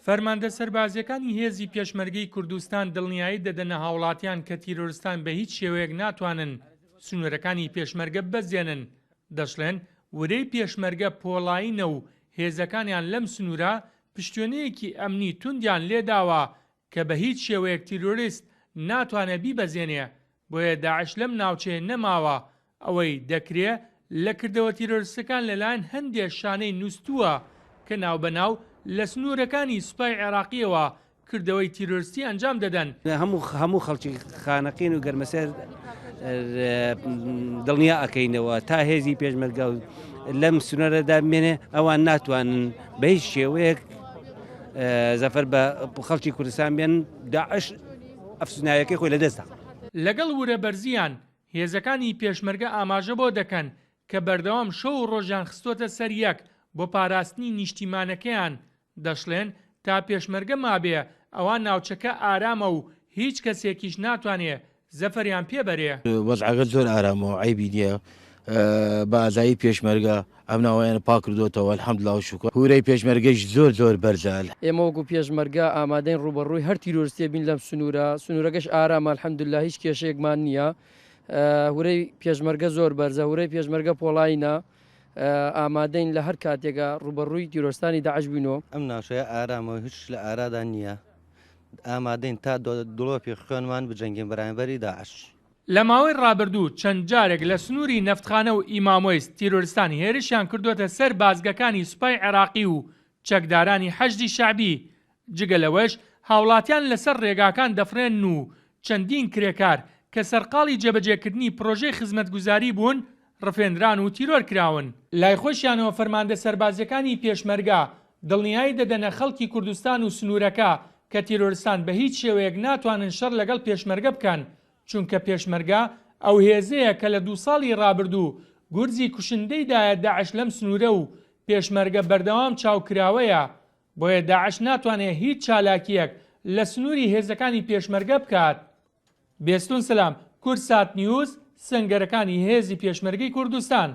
فەرماندە سەربازییەکانی هێزی پێشمەرگەی کوردستان دڵنیایی دەدەنە هاوڵاتیان کە تیرۆرستان بە هیچ شێوەیەک ناتوانن سنوورەکانی پێشمەرگە ببەزێنن، دەشڵێن، ورەی پێشمەرگە پۆڵایینە و هێزەکانیان لەم سنوورە پشتێنەیەکی ئەمنی توندیان لێداوە کە بە هیچ شێوەیەک تیرۆریست ناتوانێ بیبەزێنێ، بۆیە داعش لەم ناوچەیە نەماوە، ئەوەی دەکرێ لە کردەوە تیرۆریستەکان لەلایەن هەندێ شانەی نووستووە کە ناوبەناو لە سنوورەکانی سوپای عێراقییەوە کردەوەی تیرۆریستی ئەنجام دەدەن. هەموو خەڵکی خانەقین و گەرمەسێر دڵنیا ئەکەینەوە تا هێزی پێشمەرگە لەم سنوورەدا بمێنێ ئەوان ناتوانن بە هیچ شێوەیەک زەفەر بە خەڵکی کوردستان بێن داعش ئەفسونایەکەی خۆی لەدەستدا. لەگەڵ ورە بەرزییان هێزەکانی پێشمەرگە ئاماژە بۆ دەکەن کە بەردەوام شەو و ڕۆژیان خستۆتە سەر یەک بۆ پاراستنی نیشتیمانەکەیان، دەشڵێن تا پێشمەرگە مابێ ئەوا ناوچەکە ئارامە و هیچ کەسێکیش ناتوانێ زەفەریان پێ بەرێ. وەزعەکە زۆر ئارامە و عەیبی نییە بە ئازایی پێشمەرگە ئەم ناوەیان پاک کردۆتەوە الحمدللە و شوکر هورەی پێشمەرگەیش زۆر زۆر بەرزە. ئێمە وەکو پێشمەرگە ئامادەین ڕووبەڕووی هەر تیرۆرستێ بین لەم سنوورە، سنوورەکەش ئارامە الحمدللە هیچ کێشەیەکمان نییە، هورەی پێشمەرگە زۆر بەرزە، هورەی پێشمەرگە پۆڵاینە، ئامادەین لە هەر کاتێکا ڕووبەڕووی تیرۆرستانی داعش بینەوە. ئەم ناوچەیە ئارامە و هیچ لە ئارادا نییە، ئامادەین تا دڵۆپی خوێنمان بجەنگین بەرامبەری داعش. لە ماوەی ڕابردوو چەند جارێک لە سنووری نەفتخانە و ئیمامۆیس تیرۆرستان هێرشیان کردۆتە سەر بازگەکانی سوپای عێراقی و چەکدارانی حەشدی شەعبی، جگە لەوەش هاوڵاتیان لەسەر ڕێگاکان دەفڕێنن و چەندین کرێکار کە سەرقاڵی جێبەجێکردنی پڕۆژەی خزمەتگوزاری بوون ڕفێندران و تیرۆر کراون. لای خۆشیانەوە فەرماندە سەربازیەکانی پێشمەرگە دڵنیایی دەدەنە خەڵکی کوردستان و سنوورەکە کە تیرۆرستان بە هیچ شێوەیەک ناتوانن شەڕ لەگەڵ پێشمەرگە بکەن چونکە پێشمەرگە ئەو هێزەیە کە لە دوو ساڵی ڕابردوو گورزی کوشندەی دایە داعش لەم سنوورە و پێشمەرگە بەردەوام چاوکراوەیە بۆیە داعش ناتوانێ هیچ چالاکییەک لە سنووری هێزەکانی پێشمەرگە بکات. بێستون سەلام، کوردسات نیوز، سەنگەرەکانی هێزی پێشمەرگەی کوردستان.